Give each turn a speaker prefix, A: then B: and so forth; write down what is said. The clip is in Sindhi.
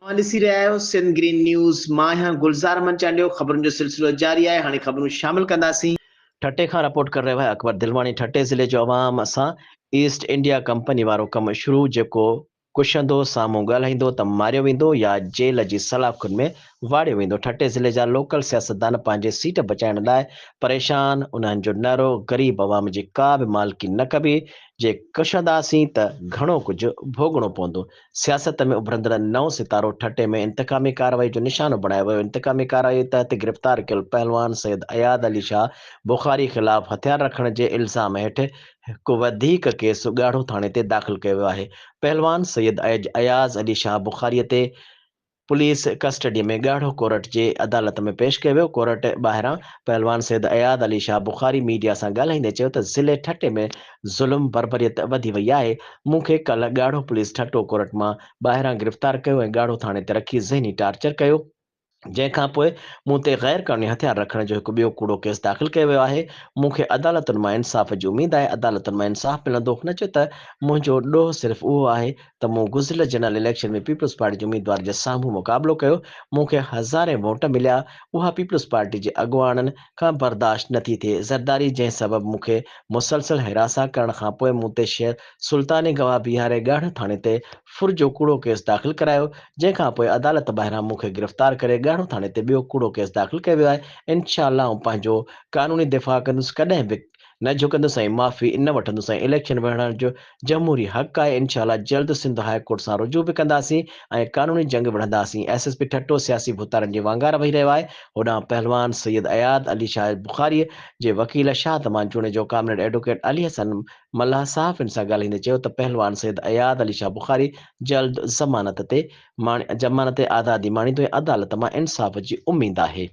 A: اوهان ڏسي رهيا آهيو سنڌ گرين نيوز، مان آهيان گلزار احمد چانڊيو، خبرن جو سلسلو جاري آهي، هاڻي خبرون شامل ڪنداسين. ٺٽي کان رپورٽ ڪري رهيو آهي اڪبر دلواڻي ٺٽي ضلعي جو عوام سان ايسٽ انڊيا ڪمپني وارو ڪم شروع جيڪو ڪشندو سامهون ڳالهائيندو ته ماريو ويندو يا جيل جي سلاخن ۾ واڙيو ويندو ٺٽي ضلعي جا لوڪل سياستدان پنهنجي سيٽ بچائڻ لاء پريشان انهن جو نعرو غريب عوام جي ڪا به مالڪي نه ڪبي جي ڪشنداسين ته گهڻو ڪجهه ڀوڳڻو پوندو سياست ۾ اڀرندڙ نئون ستارو ٺٽي ۾ انتقامي ڪارروائي جو نشانو بڻايو ويو، انتقامي ڪارروائي تحت گرفتار ڪيل پهلوان سيد اياز علي شاهه بخاري خلاف هٿيار رکڻ جي الزام هيٺ هڪ وڌيڪ ڪيس ڳاڙهو ٿاڻي تي داخل ڪيو ويو آهي، پهلوان سيد اياز علي شاهه بخاري تي پوليس ڪسٽڊي ۾ ڳاڙهو ڪورٽ جي عدالت ۾ پيش ڪيو ويو، ڪورٽ ٻاهران پهلوان سيد اياز علي شاهه بخاري ميڊيا سان ڳالهائيندي چيو ته ضلعي ٺٽي ۾ ظلم بربريت وڌي وئي آهي، مون کي ڪالهه ڳاڙهو پوليس ٺٽو ڪورٽ مان ٻاهران گرفتار ڪيو ۽ ڳاڙهو ٿاڻي تي رکي ذهني ٽارچر ڪيو، جنهن کان پوء مون تي غير قانوني هٿيار رکڻ جو هڪ ٻيو ڪوڙو ڪيس داخل ڪيو ويو آهي، مون کي عدالتن مان انصاف جي اميد آهي، عدالتن مان انصاف ملندو، هن چيو ته منهنجو ڏوهه صرف اهو آهي ته مون گذريل جنرل اليڪشن ۾ پيپلز پارٽي جي اميدوار جي سامهون مقابلو ڪيو، مون کي هزارين ووٽ مليا، اها پيپلز پارٽي جي اڳواڻن کان برداشت نه ٿي ٿئي، زرداري جنهن سبب مون کي مسلسل هراسان ڪرڻ کانپوء مون تي شير سلطاني گواهه بيهاري ڳاڙهه ٿاڻي تي ڦر جو ڪوڙو ڪيس داخل ڪرايو، جنهن کانپوء عدالت ٻاهران مون کي گرفتار ڪري ڳاڙهو ٿاڻي تي ٻيو ڪوڙو ڪيس داخل ڪيو ويو آهي، انشاء الله آئون پنهنجو قانوني دفاع ڪندس، ڪڏهن به نه جهڪندس ۽ معافي نه وٺندس ۽ اليڪشن وڙهڻ جو جمهوري حق آهي، انشاء الله جلد سنڌ هاء ڪورٽ سان رجوع به ڪنداسين ۽ قانوني جنگ وڙهنداسين، ايس ايس پي ٺٽو سياسي ڀوتارن جي وانگار وهي رهيو آهي، هوڏانهن پهلوان سيد اياز علي شاهه بخاري جي وڪيل شاهه زمان جوڻيجو ڪامريڊ ايڊووڪيٽ علي حسن ملاح صحافين سان ڳالهائيندي چيو ته پهلوان سيد اياز علي شاهه بخاري جلد ضمانت تي ضمانت آزادي ماڻيندو ۽ عدالت مان انصاف جي اميد آهي.